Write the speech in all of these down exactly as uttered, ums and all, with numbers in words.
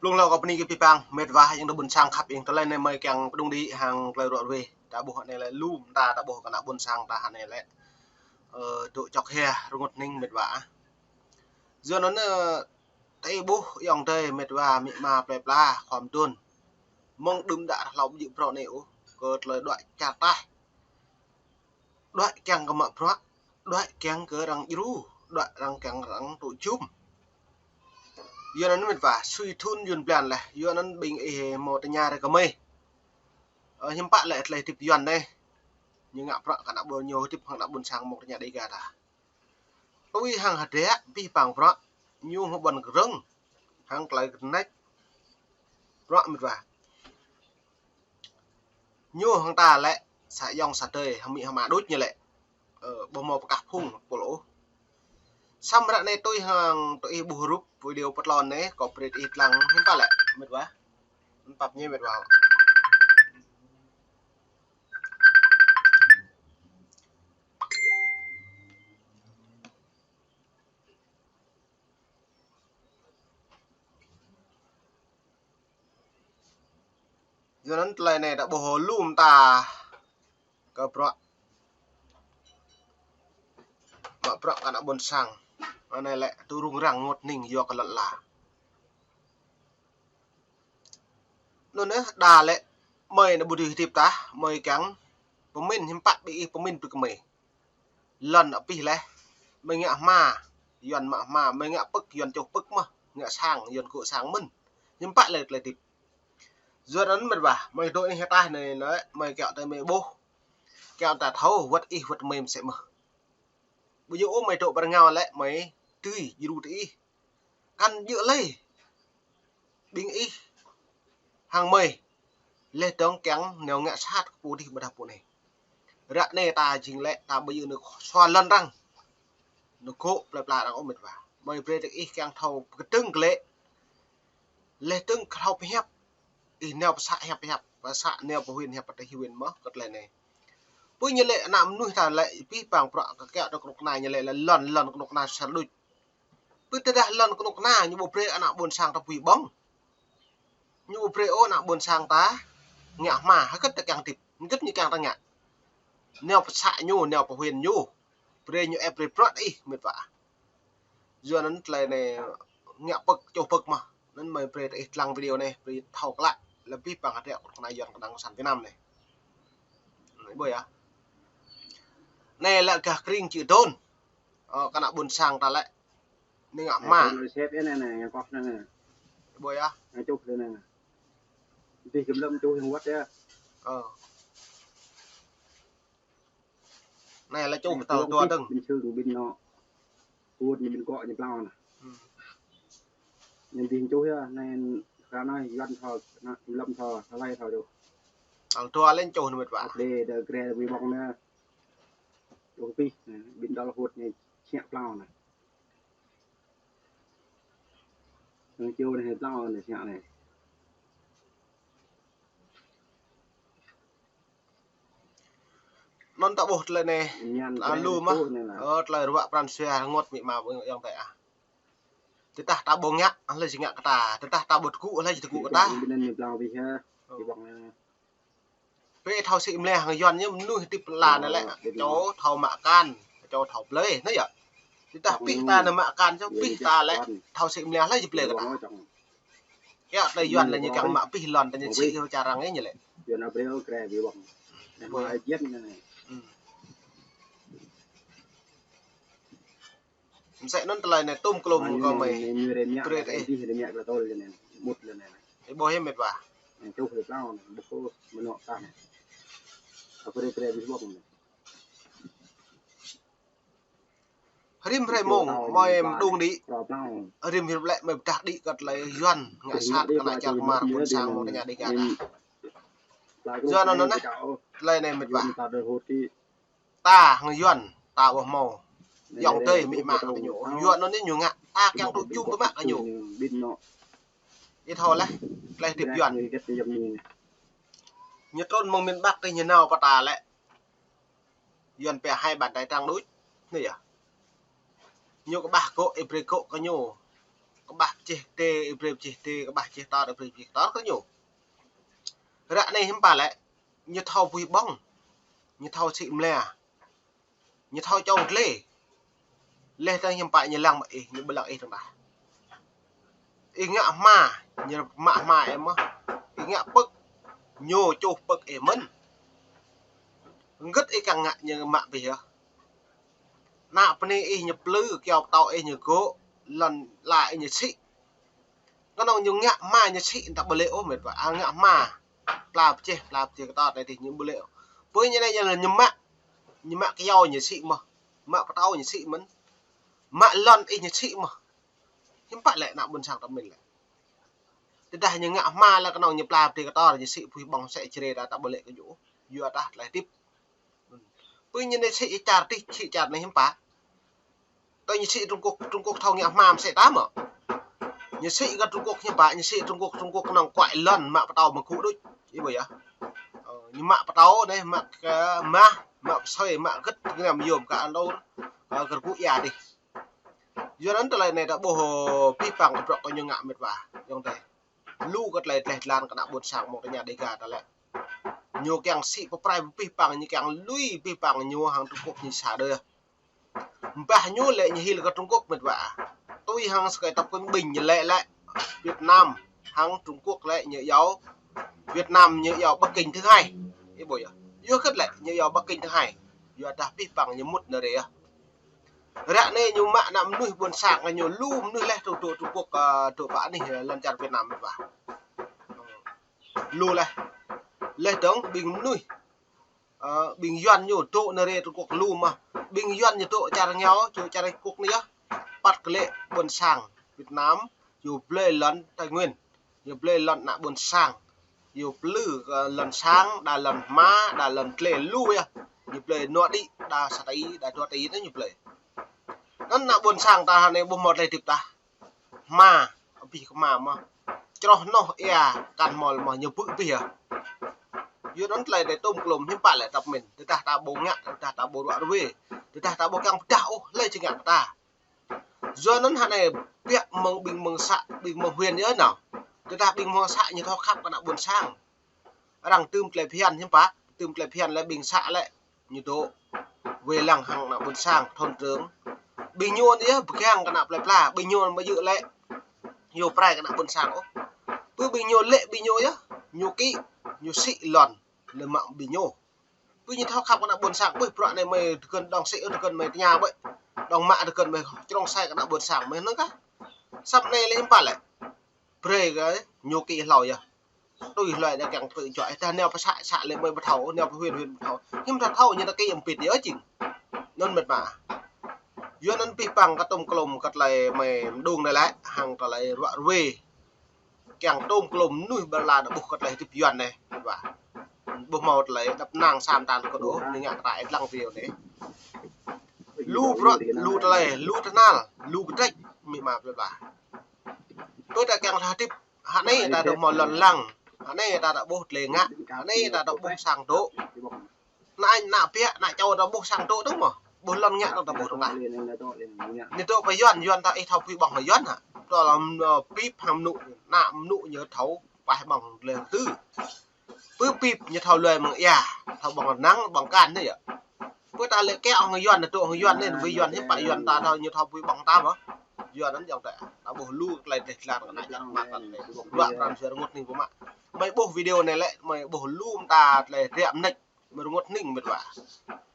Blung hlâo kâo bơni kơ abih bang mĕt wa ayŏng adơi ƀôn sang khăp, ayŏng adơi tơlơi anai mơi kiăng pơdŏng đĭ hăng tơlơi ruă ruih. Ta ƀuh anai lĕ lŏm ta, ta ƀuh kơ ană ƀôn sang ta anai lĕ, ơ, dŏ čŏk hia rơngot hning mĕt wa ah. Yua anŭn, ơ, ta ƀuh ayŏng adơi mĕt wa amĭ ama plơi pla khŏm dŏ. Mơ̆ng đưm đă hlâo ƀu djơ̆ bruă anai ôh, kơ tơlơi đuaĭ čar taih. Đuaĭ kiăng kơ mă bruă, đuaĭ kiăng kơ arăng djru, đuaĭ arăng kiăng arăng tŭ jum. Yua anŭn mĕt wa, sui thŭn Yuan blan laih, yua anŭn ƀing ih hmâo tơña rai kơ mơi. Ơ, hiư̆m pă lĕ tơlơi hơdip Yuan anai. Ñu ngă bruă kơ ană ƀôn, ñu hơdip hăng ană ƀôn sang mơ̆ng tơña Dêga ta. Tui hăng hơdră abih bang bruă, ñu hmâo ƀôn krơ̆ng, hăng tơlơi kơnăč bruă mĕt wa. Ñu hăng ta lĕ sa ayŏng sa adơi, hăng amĭ hăng ama đôč ñu lĕ. Ơ, ƀu hmâo pơkah phung pul ôh. Samơ̆ ră anai tui hăng tui ih ƀuh rup video pơtlon anai, kâo brơi ih lăng hiư̆m pă lĕ mĕt wa. Pap ñe mĕt wa. Yua anŭn tơlơi anai ta ƀuh lŏm ta kơ bruă, mă bruă kơ ană ƀôn sang. Anai lĕ tŭ rŭng răng rơngot hning yua kơ lŏn ala. Anŭn yơh, đa lĕ mơi ană ƀôn đĭ hơdip ta, mơi kiăng pơmĭn hiư̆m pă ƀing ih pơmĭn ƀing kơ mơi. Lŏn abih laih, mơi ngă hma, Yuan mă hma, mơi ngă pơ̆k, Yuan čoh pơ̆k mơ̆n, ngă sang, Yuan gŏ sang mơ̆n. Hiư̆m pă lĕ tơlơi hơdip. Yua anŭn mĕt wa, mơi dŏ anih ataih anai lĕ, mơi kiăo tơlơi mơi ƀuh. Kiăo ta thâo, wơ̆t ih, wơ̆t mơi mơsĕ mơ̆n. Ƀu djơ̆ ôh mơi dŏ pơ rơngiao lĕ, mơi tui, djru tui ih. Kăn djơ̆ lơi. Ƀing ih hăng mơi laih dơ̆ng kiăng nao ngă sat kơ pô dih ƀôdah pô anai. Ră anai ta jing lĕ ta ƀu djơ̆ nao sua lŏn arăng. Nao gŏ plơi pla arăng ôh mĕt wa. Mơi brơi tơ ih kiăng thâo pơkơdơ̆ng glaĭ. Laih dơ̆ng thâo pơhiăp. Ih nao pơ să hiăp pơhiăp, pơ să nao pơ huyện hiăp pơtih huyện mơ̆n kơ tơlơi anai. Pơ ñu lĕ ană mơnuih ta lĕ abih bang bruă kơ kiăo ta kơnuk kơna ñu lĕ lŏn, lŏn kơnuk kơna sar đôč. Pơ tơdah lŏn kơnuk kơna ñu ƀu brơi ană ƀôn sang ta pui ƀơ̆ng. Ñu ƀu brơi ôh ană ƀôn sang ta ngă hma, hơget ta kiăng hơdip, hơget ñu kiăng ta ngă. Nao pơ să ñu, nao pơ huyện ñu. Brơi ñu ĕp brơi bruă ih mĕt wa. Yua anŭn tơlơi anai ngă pơ̆k, čoh pơ̆k mơ̆n. Anŭn mơi brơi tơ ih lăng video anai, brơi thâo klă. Lơbih bang hơdră kơnuk kơna Yuan kơnang cộng sản Việt Nam anai. Anai ƀuh yơh. Anai lĕ gah kring čư̆ dôn. Ơ, kơ ană ƀôn sang ta lĕ. Anai ngă hma. Anai, anai, anai, anai, anai, anai. Ih ƀuh yơh. Anai čuh anai, anai. Dih kơmlăm čuh yang wơ̆t yơh. Ơ. Anai lĕ čuh tơl dua dơ̆ng. Ƀing sưng, ƀing nŏ. Kut ñu ƀing gŏ ñu plao anai. Hmm. Ñu dih čuh yơh, anai kơ anai Yuan thâo, anai kơmlăm thâo, tơlơi thâo čuh. Tơl dua lĕ čuh anai mĕt wa. Lĕ đơ gre ƀing ƀơ̆ng anai. Čuh pih, anai, ƀing dŏ hut anai, čiă plao anai. Anai čuh anai, plao anai, čiă anai. Anŭn ta ƀuh tơlơi anai. Ñan a, tơlơi lu mơ̆n. Ơ, tơlơi ruă pran jua rơngot amĭ ama ayŏng adơi ah. Tơdah ta ƀu ngă, hlơi či ngă kơ ta. Tơdah ta ƀu tơgŭ, hlơi či tơgŭ kơ ta. Ƀing anai plao ƀiă. Ơ. Ƀing anai. Brơi thâo sĭ mơliah hăng Yuan ñu mơnuih hơdip lŏn ala anai lĕ. Ơ, ƀing anai. Čô thâo mă akan, čô thâo blơi, anai yơh. Tơdah pih ta nao mă akan, čô pih ta lĕ thâo sĭ mơliah, hlơi či blơi kơ ta. Kiăo tơ Yuan lĕ ñu kiăng mă pih lŏn ta ñu sĭ hăng čar arăng ñu lĕ. Yuan a brơi kre ƀing ƀơ̆ng. Ƀuh yơh. Ai jiăn anai. Hmm. Mơsĕ anŭn tơlơi anai tŭm klôm kơ mơi. Brơi tơ ih. Ih ƀuh yơh mĕt wa. Anai čuh lĕ plao anai, ƀuh kơ mơnŏ tah anai. A brơi brơi ƀing ƀơ̆ng anai. Rĭm hrơi mông, mơi mơđung đĭ. Rĭm rĭm lĕ mơi pơdah đĭ kơ tơlơi Yuan ngă sat kơ ană čar kơmar ƀôn sang mơ̆ng tơña Dêga ta. Yua anŭn anai, tơlơi anai mĕt wa. Ta hăng Yuan, ta ƀu hmâo. Ayŏng adơi amĭ ama kơ ñu. Yuan anŭn ñu ngă, ta kiăng tŭ jum tŭ mă kơ ñu. Ih thâo laih, tơlơi hơdip Yuan. Ñu trŭn mơ̆ng miền Bắc tơ ñu nao pơ ta lĕ. Yuan pia hai bàn tay trắng đuč. Anai yơh. Ñu kơƀah gŏ, ih brơi gŏ kơ ñu. kơƀah pơjeh tê, ih brơi pơjeh tê, kơƀah pơjeh tor, ih brơi pơjeh tor kơ ñu. Ră anai hiư̆m pă lĕ, ñu thâo bui ƀong, ñu thâo sĭ mlia, ñu thâo čô glê. Laih dơ̆ng hiư̆m pă ñu lăng mă ih, ñu ƀu lăng ih dơ̆ng tah. Ih ngă hma, ñu mă hma ih mơh. Ih ngă pơ̆k, ñu čuh pơ̆k ih mơ̆n. Hơget ih kiăng ngă ñu mă abih yơh. Ană bơnai ih ñu plư, kyâo pơtâo ih ñu gô̆, lŏn ala ih ñu sĭ. Kơnơ̆ng ñu ngă hma ñu sĭ ta ƀu lĕ ôh mĕt wa. A, ngă hma pla pơjeh, pla pơjeh kơtor anai dih ñu ƀu lĕ ôh. Pơ ñu anai ñu lĕ ñu mă, ñu mă kyâo ñu sĭ mơh, mă pơtâo ñu sĭ mơ̆n, mă lŏn ih ñu sĭ mơh. Hiư̆m pă lĕ ană ƀôn sang ta mĭn lĕ. Tơdah ñu ngă hma lĕ kơnơ̆ng ñu pla pơjeh kơtor ñu sĭ bui ƀong sĕ čơrê ta, ta ƀu lĕ kơ ñu ôh. Yua dah tơlơi hơdip. Pơ ñu anai sĭ čar dih, sĭ čar anai hiư̆m pă. Tơ ñu sĭ Trung Quốc, Trung Quốc thâo ngă hma mơsĕ ta mơ̆. Ñu sĭ kơ Trung Quốc hiư̆m pă, ñu sĭ Trung Quốc, Trung Quốc kơnơ̆ng kuai lŏn mă pơtâo mơ̆ng gŭ đôč. Ih ƀuh yơh. Ơ, ñu mă pơtâo anai, mă kơ mah, mă pơsơi, mă hơget tơngiăm yôm kơ alur, ơ, kơ gŭ ia dih. Yua anŭn tơlơi anai ta ƀuh, ơ, pih pang kơ bruă kơ ñu ngă mĕt wa. Yŏng tơi. Lu kơ tơlơi dleh dlan kơ ană ƀôn sang mơ̆ng tơña Dega ta lĕ. Ñu kiăng sĭ pơprai pơpih pang, ñu kiăng lui pih pang ñu hăng Trung Quốc ñu sa đơi. Ƀah ñu lĕ ñu hil kơ Trung Quốc mĕt wa. Tui hăng sơkai tăp kơng ƀing ñu lĕ lĕ Việt Nam hăng Trung Quốc lĕ ñu iâu Việt Nam ñu iâu Bắc Kinh thứ hai. Ih ƀuh yơh. Yua hơget lĕ ñu iâu Bắc Kinh thứ hai. Yua dah pih pang ñu mŭt nao rai yơh. Ră anai ñu mă ană mơnuih ƀôn sang kơ ñu lu mơnuih laih dŏ Trung Quốc, ơ, dŏ pơ anih, ơ, lŏn čar Việt Nam mĕt wa. Lu laih. Laih dơ̆ng ƀing mơnuih, ơ, ƀing Yuan ñu dŏ nao rai Trung Quốc lu mơh. Ƀing Yuan ñu dŏ čar rơngiao, dŏ čar Trung Quốc anai yơh. Păt kơ lĕ ƀôn sang Việt Nam, ñu blơi lŏn Tây Nguyên. Ñu blơi lŏn ană ƀôn sang. Ñu plư, ơ, lŏn sang, đa lŏn hma, đa lŏn tlê lu yơh. Ñu blơi nua đĭ, đa sa tỉ, đa dua tỉ anai ñu blơi. Anŭn ană ƀôn sang ta anai ƀu hmâo tơlơi hơdip tah. Hma, abih kơ hma mơh. Čroh noh ia, kăn hmâo mơh ñu bư̆ abih yơh. Yua anŭn tơlơi anai tôm klôm hiư̆m pă lĕ ta pơmĭn. Tơdah ta ƀu ngă, tơdah ta ƀu ruă ruê. Tơdah ta ƀu kiăng pơdah ôh, hlơi či ngă kơ ta. Yua anŭn hă anai biă mơ̆ng ƀing mơ̆ng să, ƀing mơ̆ng huyện yơh nao. Tơdah ƀing mơ̆ng să ñu thâo khăp kơ ană ƀôn sang. Arăng tơm tơlơi phiăn hiư̆m pă, tơm tơlơi phiăn lĕ ƀing să lĕ ñu dŏ wai lăng hăng ană ƀôn sang thôn trưởng. Ƀing ñu anai yơh pơgang kơ ană plơi pla, ƀing ñu mơ̆ yơh lĕ ñu prai kơ ană ƀôn sang ôh. Pơ ƀing ñu lĕ ƀing ñu yơh, ñu kĭ, ñu sĭ lŏn lĕ mă ƀing ñu. Pơ ñu thâo khăp kơ ană ƀôn sang, ƀuh bruă anai mơi tơgŭn đong sĭ, tơgŭn mơi tơña ƀơi. Đong mă tơgŭn mơi črông sai kơ ană ƀôn sang, mơi hơnơ̆ng kah. Săp anai lĕ hiư̆m pă lĕ. Brơi kơ ñu kĭ hlâo yơh. Tui hlơi đa kiăng tơjuă, ih ta nao pơ să, să lĕ mơi ƀu thâo, nao pơ huyện, huyện ƀu thâo. Hiư̆m ta thâo ñu ta kĭ mpit yơh jing. Anŭn mĕt wa. Yua anŭn pih pang kơ tôm klôm kơ tơlơi mơi mơđung anai lĕ, hăng tơlơi ruă ruê. Kiăng tôm klôm mơnuih ƀơi lŏn anai ƀuh kơ tơlơi hơdip Yuan anai, mĕt wa. Ƀu hmâo tơlơi đăp năng sa mơta kơ đôč, ñu ngă kơ ta ih lăng video anai. Lu bruă, lu tơlơi, lu tơhnal, lu kơdrĕč, amĭ ama plơi pla. Tui ta kiăng ta hơdip, hă anai ta dŏ hmâo lŏn lăng, hă anai ta dŏ ƀuh tơlơi ngă, hă anai ta dŏ ƀuh sang dŏ. Ană añ, ană biă, ană čô ta ƀuh sang dŏ dơ̆ng mơh. Ƀuh lŏn ngă dơ̆ng ta ƀuh dơ̆ng tah. Ñu dŏ pơ Yuan, Yuan ta ih thâo bui ƀong hă Yuan hă. Tơl, ơ, pip hăng mơnŭ, ană mơnŭ ñu thâo pah ƀong lĕ tơ. Pơ pip ñu thâo lui mơ̆ng ia, thâo ƀong rơnăng, ƀong kan anai yơh. Pơ ta lĕ kiăng hăng Yuan, dŏ hăng Yuan anai, ƀơi Yuan hiư̆m pă Yuan ta thâo, ñu thâo bui ƀong ta mơh. Yuan anŭn yơh ta, ta ƀuh lu tơlơi dleh dlan kơ ană čar mă kơ anai. Ruă pran jua rơngot hning pơmă. Mơi ƀuh video anai lĕ, mơi ƀuh lu mơta tơlơi riă mơneč. Mơi rơngot hning mĕt wa.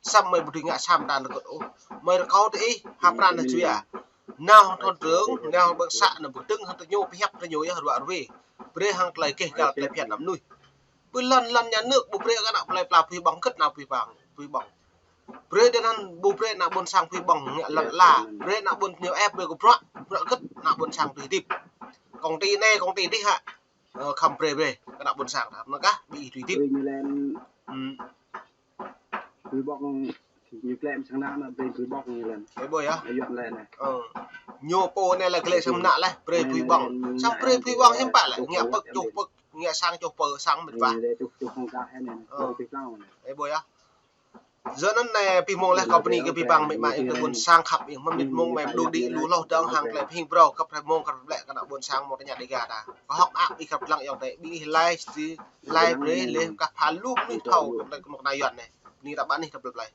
Săp mơi ƀu dưi ngă sa mơta tơgŭt ôh. Mơi rơkâo tơ ih, ha pran tơ jua. Nao hăng thôn trưởng, nao hăng ƀing să, nao ƀu dơ̆ng hăng tơ ñu, pơhiăp tơ ñu yơh ruă ruê. Brơi hăng tơlơi gêh gal tơlơi phiăn ană mơnuih. Pơ lŏn, lŏn nhà nước ƀu brơi kơ ană plơi pla bui ƀong, hơget nao bui ƀong, bui ƀong. Brơi dơ̆ng anŭn ƀu brơi ană ƀôn sang bui ƀong ngă lŏn ala. Brơi ană ƀôn ñu ĕp brơi kơ bruă, bruă hơget ană ƀôn sang tui hơdip. Công ty anai, công ty dih hă. Ơ, khăm brơi brơi kơ ană ƀôn sang ta, anŭn kah, ƀing ih tui hơdip. Brơi ñu lĕ. Hm. Bui ƀong, ñu klĕ sang ană, ană brơi bui ƀong ñu lĕ. Ih ƀuh yơh. Ayuan lĕ anai. Ơ. Ñu pô anai lĕ klĕ sang ană lĕ, brơi bui ƀong. Sang brơi bui ƀong hiư̆m pă lĕ, ngă pơ̆k čuh pơ̆k, ngă sang čuh pơ sang mĕt wa. Ñu lĕ čuh, čuh hăng kah anai. Ơ. Brơi bui ƀong anai. Ih ƀuh yơh. Yua anŭn anai ƀing mơ̆ng lĕ kâo bơni kơ ƀing ƀăng mĕ ma ƀing tơ ƀôn sang khăp ƀing mơ̆n mĭt mơ̆ng mĕ mơ̆ng đu đĭ lu hloh dơ̆ng hăng tơlơi pơhing phrâo kơ prĕ mơ̆ng kơ ƀlĕ kơ ană ƀôn sang mơ̆ng tơña Dega ta. Kâo hơ̆k mơak ih kơ lăng ayŏng adơi ƀing ih lai či lai brơi lĕ kah pha lu mơnuih thâo kơ ană Yuan anai. Bơni ta ƀă anih ta plơi plơi.